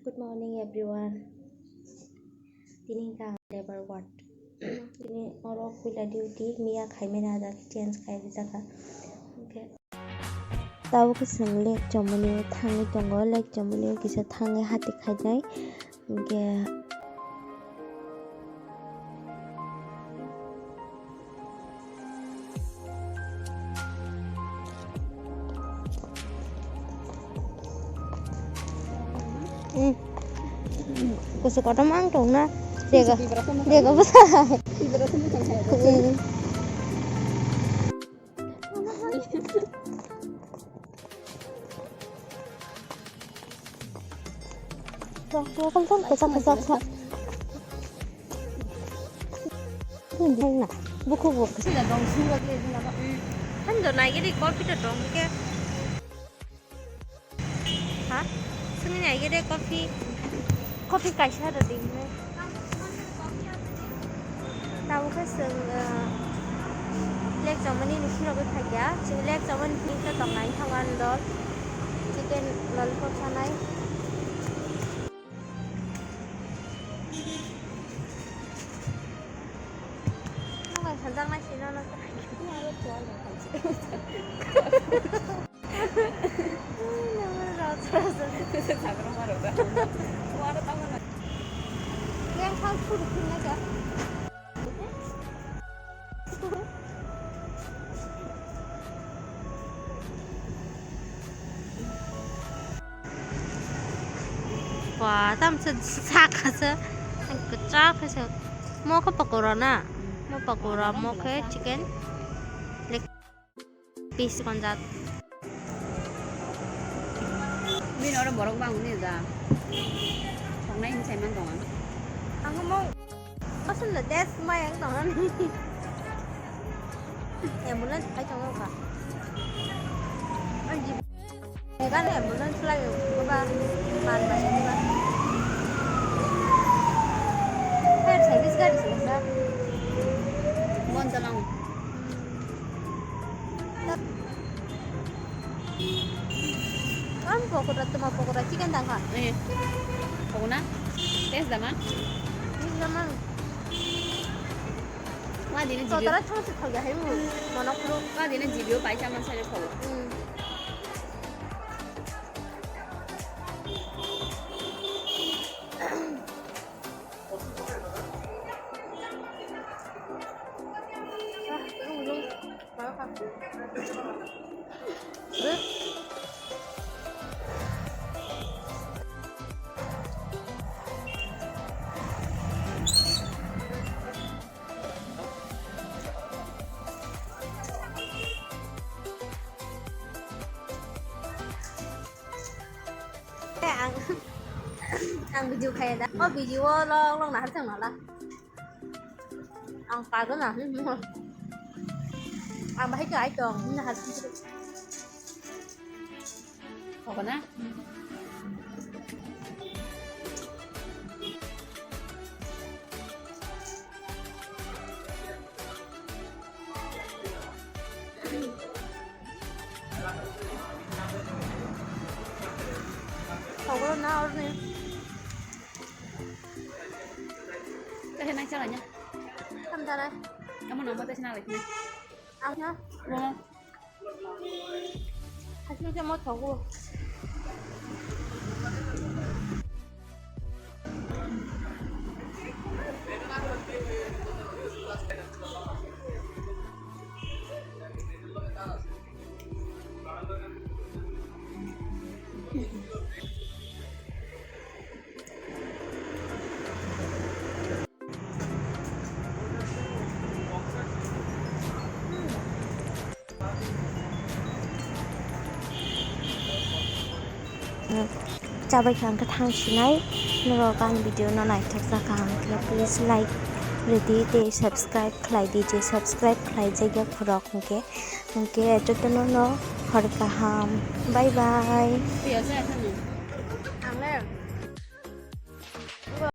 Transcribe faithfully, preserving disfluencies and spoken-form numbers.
Good morning everyone. Tini hwnkha ang labour ward. Tini oro puila duty miya khaimani ajak change khai rijak kha. Hwnkhe tabuk khe chwng lake chomoni thangwi tongo, lake chomoni kisa thangwi hati khainai. Hwnkhe Kusu kotom ang tong na. Dega, dega bwsa. Rok, rok, rok, rok, kesa, kesa, kesa. Hindi na, buku, buku. Sila dong, sila dong, sila dong. Kan do nai gidi, call pita dong ke. Ha? Sini nai gidi, coffee. Coffee kaisa do ding. Tabuk khe chwng, ah, lake chomoni ni phirogwi phaikha. Chwng lake chomoni phirogwi tongnai thawan dol. Chicken lollipop sanai. Nokbar sanjaknai sino no. Wa, tam se saka se. Kachak se. Mo khe pakora na. Mo pakora, mo khe chicken. Piece konjak. Bini oro borok bang ni da. Tongnai hinwi saiman tongo. Ang mo asal na des mai ang tongo ni. Ambulance phai tongo kha. Ang ji. Gan ambulance lai ba man ba ba. Fire service gari sila sa. Mon jalang. Am pokora, tuma pokora, chicken tangkha. Eh. Pokona? Taste dama? Taste dama. Wa dini jibio. Totara thangsi thangya hai mu. Mono kuru. Wa dini jibio paisa man sare phogo. Hmm. Ang, ang video kaya da. Oh, video o long long na harjang nala. Ang pago na. Ang bahai ka ai tong na harjang. Ako na. Sogro na orni. Teh nang chala nya. Kam chala. Kamu nomor teh chala lagi. Ang na. Mo. Asli siya mo thogo. Chabai kha hwnkhe thang sinai. Norok ani video no naithok jakha hwnkhe please like rwdi tei subscribe khlai di, je subscribe khlai jakya khorok hwnkhe. Hwnkhe jotono no hor kaham. Bye bye.